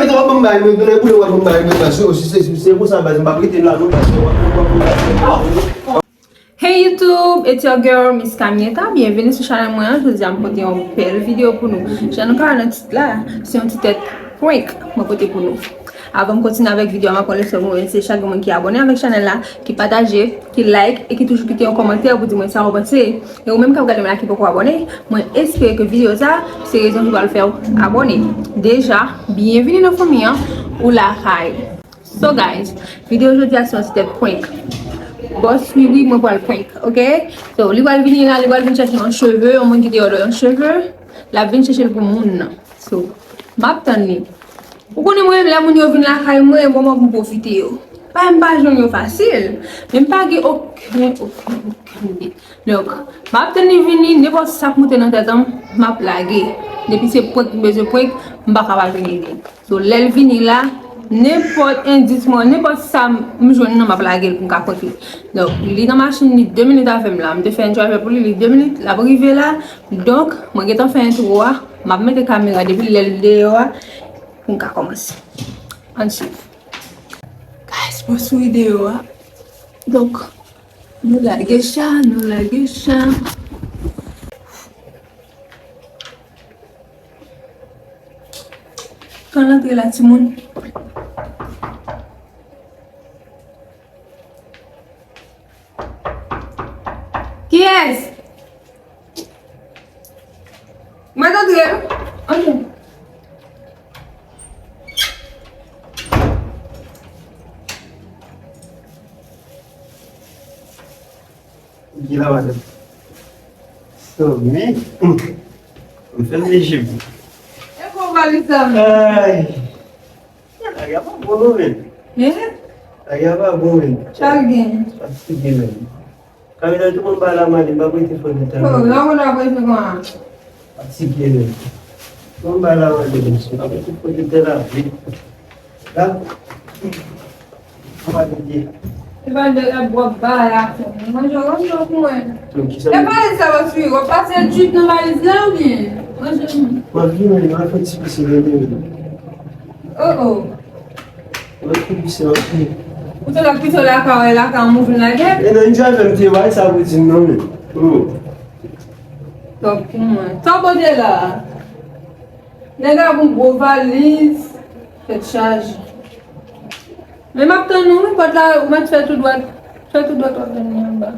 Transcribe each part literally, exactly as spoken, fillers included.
Sa w ap ban m bay mwen, grenn boule w ap ban m bay mwen, baz, yo, si se, si se konsa, baz, m p ap rete la, non, baz, w ap, w ap, w ap. Hey YouTube, it's your girl Miss Camieta. Byenvini sou chanèl mwen an. Jodi a m pote yon bèl videyo pou nou. Jan nou ka wè nan tit la, se yon ti tèt prank mwen pote pou nou. Avan m kontinye avèk videyo a, m ap pran respè pou mwen, remèsye chak moun ki abòne avèk chanèl la, ki pataje, ki like e ki toujou kite yon kòmantè pou di mwen sa w panse. E ou menm k ap gade m la ki poko abòne, mwen espere ke videyo sa se rezon ki pral fè w abòne. Deja, byenvini nan fanmi an, ou lakay. So guys, videyo jodi a se yon ti tèt prank. Bòs Wiwi, mwen pral prank, ok? So, li pral vini la, li pral vin chèche yon cheve, yon moun ki te òdè yon cheve, l ap vin chèche l pou moun nan. So, m ap tann li. Ou konnen mwen menm lè moun yo vin lakay mwen, bon, mwen pou m pwofite yo. Pa m pa jwenn yo fasil, men m pa gen okenn, okenn, okenn ide. Donk, m ap tann li vini, nenpòt sa k moute nan tèt an m, m ap lage. Depi se prank m bezwen prank, m pa ka pa jwenn ide. So, lè l vini la, nenpòt endis mwen, nenpòt sa m jwenn nan, m ap lage l pou m ka prank li. Donk, li nan machin, li de minit avè m la. M te fè yon trajè pou li, li de minit, l ap rive la. Donk, mwen gentan fè entwo a, m ap mete kamera depi lè l deyò a, pou m ka kòmanse. Ann swiv. Guys, mwen sou ide yo a. Donk, nou lage cha, nou lage cha. Kan l antre la, timoun? Kiyès? Mwen antre. Antre. Ki la, madanm? Sòmi. M fè leje pou. E bon, valiz la, men. Ay. Lage a pa bon, non, men. Hein? Lage a pa bon, men. Sa l gen? Fatige, men. Kamera, tout moun ba la mande, m pa prete fò de tan. Oh, la moun ap prete kòman? Fatige, men. Tout moun ba la mande, men. M pa prete fò de tan la, men. La. An pa pete. E pa de la bwòp ba la fè. Manje, manje pou mwen. E pa de sa, w ap pase djip nan valiz la, oubyen? Manje, manje. M ap vini, m ap fè ti pisin, men. Oh, oh. Mwen tou pise anpil. Ou te la pito la ka wè la ka mouv nan gè? E nan yon jazz m te wè sa pou di non men. Hmm. Donk pou mwen. Sa w pote la? Nèg la gon gwo valiz, tèt chaje. Men m ap tann ou wi, pòt la ou mèt fè tou dwat. Fè tou dwat w ap tann li anba.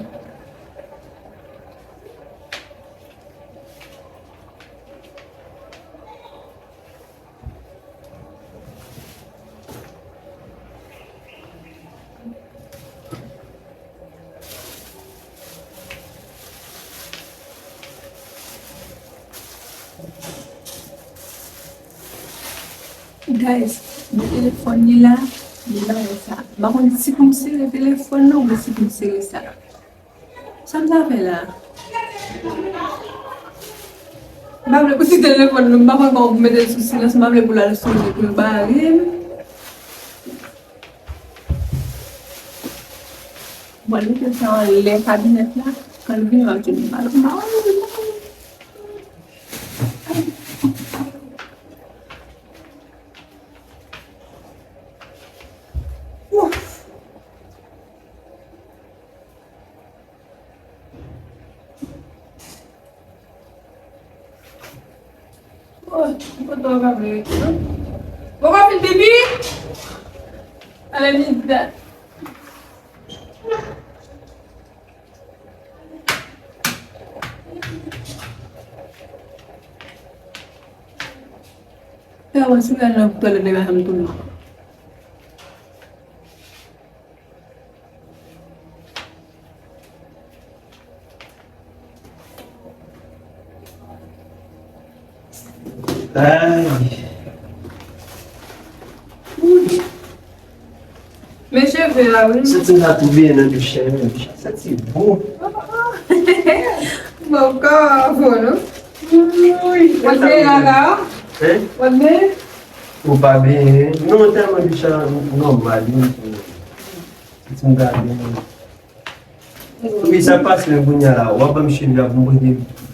Guys, men telefòn li la, li la wè sa. M pa konn si pou m sere telefòn nan oubyen si pou m sere sa. Sa m ta fè la? M pa vle pou si telefòn nan, m pa konn kòman pou mete l sou silans, m pa vle pou l al sone pou l bare m. Mwen mete sa anlè kabinèt la, kan l vini, m ap di l, m pa, m pa wè l. Ouf. Oh, m kontan w pa vle rete, non? Poko fin pipi? Ale, Mizda. Fè wè si w al nan twalèt devan m tou non. Ay. Ui. Men cheve a, wi. Santi m ta tou benyen nan douch la, men douch la santi bon. Bon, kò a bon, non? Ui. W ap benyen la, la? Hein? W ap benyen? Ou pa benyen? Non, tèlman douch la nòmal, wi. Santi m ta benyen. Wi, sa k pase menm kounye a la? W ap ban m cheve a pou m prete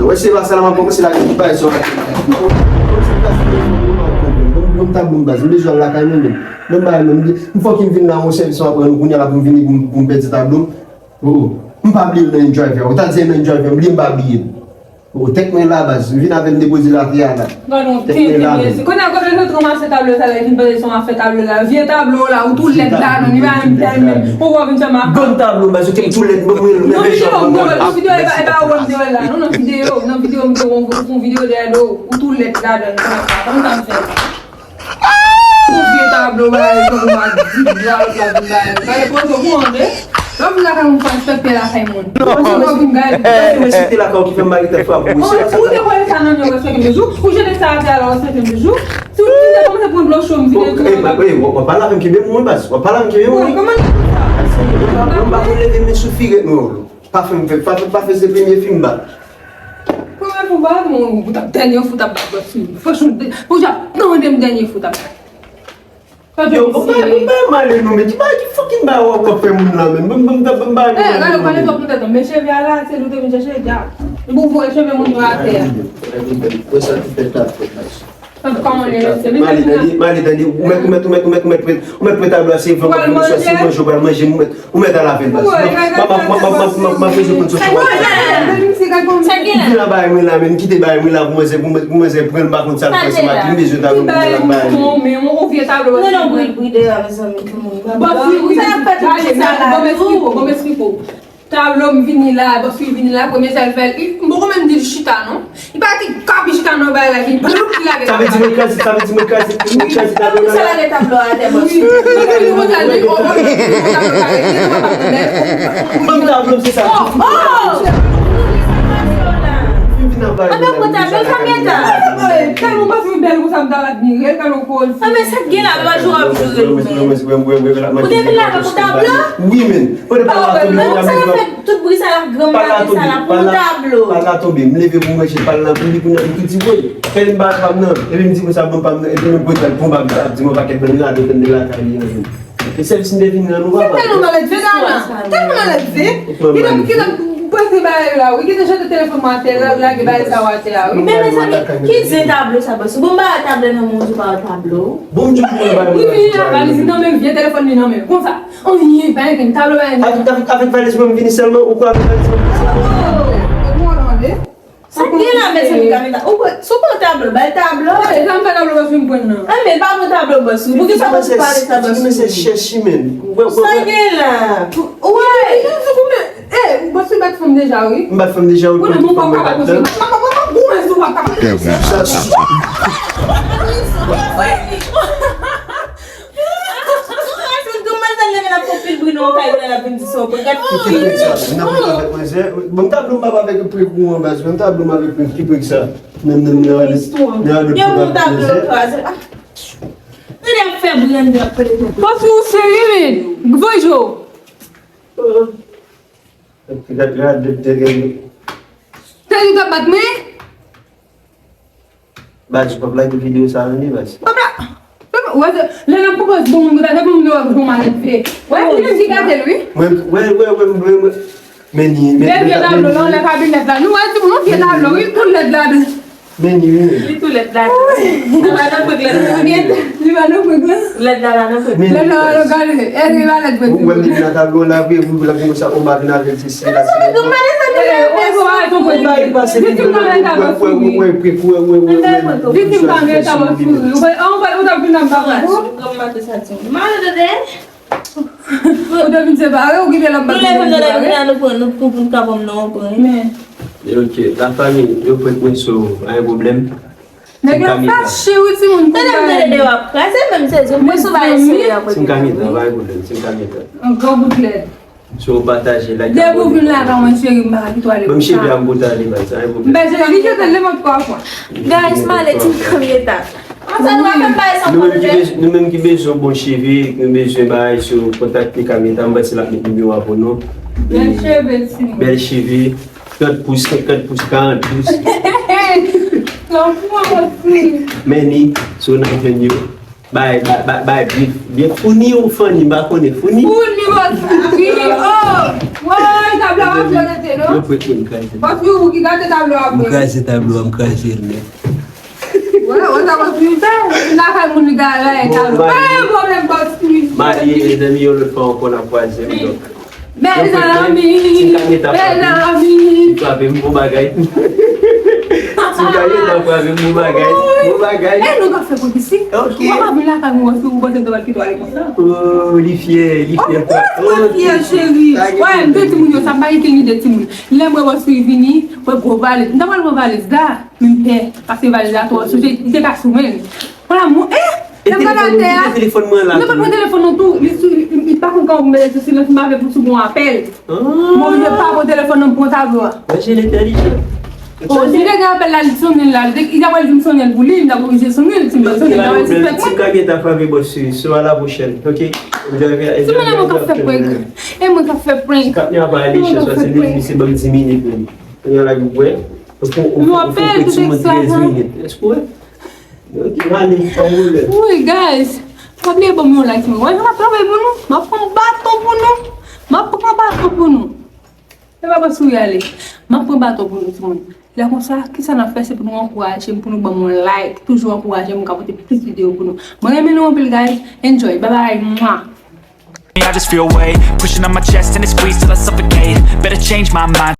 Wè se pa sa la m ap kòmanse la, m bay sa. Ban m tablo m baz, m bezwen al lakay mwen menm. Ban m bagay menm. M fòk m vin la yon sèvis m ap rann ou kounye a la pou m vini pou m, pou m pèdi tablo m. Oh, oh. M pa bliye l nan InDrive a. Ou ta di l nan InDrive a, m bliye m pa bliye l. Oh, tèt mwen la baz. M vin avè l m depoze l atè a la. Gade yon tenten mezi. Kounye a kote l sot ranmase tablo sa la, li vin panse se yon afè tablo la. Vye tablo la, ou tou lèd ladan, li pa menm tèlman. Ou wè vin fè m ap. Ban m tablo m baz, ou te m tou lèd, ban mwen l. Nan videyo, m te wè l, videyo, e pa, e pa ou wè m te wè l la, non, nan videyo, nan videyo, m te wè yon videyo dèyè do, ou tou lèd ladan, konn ap fè. Ou vye tablo bagay, tankou m ap di, dwa lòt la vin bagay. Gade pwozo pou ande. Lè w vin lakay moun, fò respekte lakay moun. Pwozo pou vin gade. Se mwen site lakay ou ki fè m mari tèt frape ou. Ou te kole sa nan men w, respekte m toujou. Ou jete sa atè a la, respekte m toujou. Si ou te kòmanse pran dlo cho, m vide tou. W ap pale avè m kenbe m wi baz. W ap pale avè m kenbe m wi. Kòman l fè sa? Mwen pa konn leve men sou firet mwen. Pa fè m fè, pa fè, pa fè se premye fi m bat. Premye fi w bat, mwen, ou t ap dènye fi w t ap bat bòs fi m. Franchman, pou jan tande m dènye fi w t ap bat. Yo, bon bagay, bon bagay male non, men ki bagay, ki fucking bagay w ap fè moun nan menm? Bon, bon, bon, bon bagay male non, men. Eh, gade, w pale twòp nan tèt mwen, men cheve a la, se li w te vin chèche, dyab. Epi w voye cheve moun yo atè a. Wè sa ki fèt la, fèt la. Kòman li rete? Male, tande, male, tande, ou mèt, ou mèt, ou mèt, ou mèt, ou mèt, ou mèt pran tablo a, se van k ap vin swa, se manje w pral manje, ou mèt, ou mèt al avè l baz. M ap, m ap, m ap bezwen konn soti. Sa gen la? Vin nan bagay mwen la, men kite bagay mwen la pou manzè, pou manzè, pou manzè pran, m pa konn sa l fè, se maten m bezwen tablo pou mwen la bagay. Ou vye tablo. Non, non, bri, bri deyò, mezanmi, kòman? Bòs li, wi. Sa y ap fè tout sa la? Bon, m esplike w, bon, m esplike w. Tablo m vini la, bòs li vini la, premye sa l fè, m poko menm di l chita, non. Li pati kapi chita nan bagay la, vin bloup, li lage. Sa vle di mwen kraze, sa vle di mwen kraze, mwen kraze tablo la. Sa lage tablo a atè, bòs. Wi, wi, wi, wi, wi, wi. Ban m tablo, se sa. Oh, oh! Anben, pran tablo, sa meta. Tèlman bòs li bèl konsa, m ta admire l, gade yon koz. Anben, sa k gen la, manje w ap jwe l, men. Ou te vin la pou tablo? Wi, men. Pale pa la tonbe, non, sa la fè tout bri sa la, gran maten sa la, pou tablo. Pale la tonbe, m leve pou manje, pale la pou li, pou nan li tou di woy. Fè li m ba pa m nan, epi m di konsa ban pa m nan, epi m pran tel pou ba m, ap di mwen pakèt ban li la, de tande lakay li anyen. E sèvis m te vin nan nou papa. Tèlman malèdve, Dana. Tèlman malèdve. Kite, kite, prese bagay la, wi. Kite jete telefòn mwen atè la, lage bagay sa yo atè a, wi. Men mezanmi, ki zen tablo sa, bòs? Bon, m ba tablo nan men w, ou pa wè tablo. Bon, m di pou mwen ba li valiz nan men, vye telefòn li nan men, konsa. Anyen, pa anyen, tablo pa anyen. Avèk, avèk, avèk valiz mwen, m vini sèlman, ou kwè avèk valiz mwen, m vini sèlman? Sa k gen la, mezanmi, Kamita? Ou kwè, si w pran tablo, bay tablo. Sa m fè tablo, bòs, m pran nan. Anben, pa pran tablo, bòs. Poukisa bòs ou pale sa, bòs? Sa gen la? Ou wè? Eh, bòs, ou bat fanm deja, wi. M bat fanm deja, wi. Ou nan bon papa pa konsa. Papa, papa, bon, mwen sou papa. Granmazèl leve n ap fè pil bri nan yon kay, lè n ap vin di sa w pran. Gad fi. Bon, tablo m pa avèk prek ou an baz, men tablo m avèk prek ki prek sa. Menm nan nan nan nan. Yo, bon, tablo kraze. Ah. Tande ap fè bri anndan ap pede tonton. Pòs ou serye, men. Voye je w. Gad, gad, gad, gad. Tande w t ap bat mwen? Baz, ou p ap lage videyo sa a non, baz. Papa, papa, wè se, lè n ap pwopòz bon moun konsa, se pou moun yo wè bon malèdve. Wè, li menm ki gate l, wi. Mwen, wè, wè, wè, mwen, mwen. Men ni, men ni. Vye tablo la, lè kabinèt la. Nou wè, timoun, yon vye tablo, wi, tou lèd ladan. Men ni, wi. Li tou lèd ladan. Li pa nan prank la, li pa nan prank la. Lèd la, la nan prank. Lèd la, la nan gade. Èske li pa lèd, ou wè, li nan tablo la, wi, wi, la, wi, sa, ou pa vin avèk Sila, Sila. Ou te vin separe, ou kite l ap bat ou. Ok, lafanmi, yo prank mwen, so, pa gen pwoblèm. Nèg la fache, wi, timoun. Tande m tande deyò ap kraze, menm sezi, m pran sou bagay serye ap. Si m ka gentan, pa gen pwoblèm, si m ka gentan. Yon gran bout lèd. Si w pataje, like, abòne. Depi w vin la, mwen cheri, m pa ka kite w ale konsa. Ban m cheve a m pote ale, baz, pa gen pwoblèm. M bezwen li jete nenpòt kwa fwa. Guys, m ale, team Kamita. Kòman sa nou ap fè bagay sa? Nou menm ki bez-, nou menm ki bezwen bon cheve, nou bezwen bagay, si w kontakte Kamita, m panse l ap met nimewo a pou nou. Bèl cheve, timoun. Bèl cheve. Trant pous, senkant pous, karant pous. Lan pou mwen osi. Men ni, si w nan jwenn yo. Bay, bay, bay, bay, byen, byen founi ou fanni, m pa konnen, founi. Founi, bòs, wi, oh! Woy, tablo a ap fè rete, non? Yo pwet mwen kraze. Bòs, wi, ou ki gate tablo a, wi. M kraze tablo a, m kraze l nèt. Wè, wè, sa bòs, wi, sa, lakay moun li gare tablo. Pa gen pwoblèm, bòs, wi. Marye, mezanmi, yon lòt fwa ankò n ap kwaze, wi, donk. Mezanmi, mezanmi. Li frape m bon bagay. Ti Kamita frape m bon bagay. Bon bagay. Eh, nou ka fè prank isi. Ok. Ou pa vin lakay mwen, si ou panse m ta pral kite w ale konsa. Oh, li fyè, li fyè. Of course, mwen fyè, cheri. Wè, m te di moun yo, sa m pa gen lide timoun. Lè m wè bòs li vini, wè gwo valiz. M ta pral pran valiz la, men m pè, paske valiz la twò, sonje, li te ka sou men l. Wala, mwen, eh! Lè m gade atè a, li te pran telefòn mwen la tou. Li pa konn kòman pou mete sou silans, m pa vle pou sou bon apèl. Mwen oblije pa pran telefòn nan, m pran tablo a. Mwen se entèlijan. Oh, si te gen apèl la, li sonnen l la, li te, li ta pral di m sonnen l pou li, m ta oblije sonnen l, si m pa sonnen l, li ta pral sispèk mwen. Ti Kamita frape bòs, so, so, à la prochaine, ok? Si mwen la, mwen ka fè prank. E mwen ka fè prank. Kap ni apa ale chans, se li, se ban m di minit menm. Kounye a la, ou wè? Ou fè, ou fè, ou fè prank sou mwen trèz minit. Èske w wè? Ok, m ale, pa pwoblèm. Wi, guys. Pa bliye ban m yon like, mwen. Wè, m ap travay pou nou. M ap pran baton pou nou. M ap pran baton pou nou. Se pa bòs ou ye ale. M ap pran baton pou nou, timoun. Lè konsa, kisa n ap fè? Se pou nou ankouraje m, pou nou ban m yon like. Toujou ankouraje m, m ka pote plis videyo pou nou. Mwen renmen nou anpil, guys. Enjoy. Bye bye. Mwah. I just feel weight pushing on my chest and it squeeze till I suffocate. Better change my mind.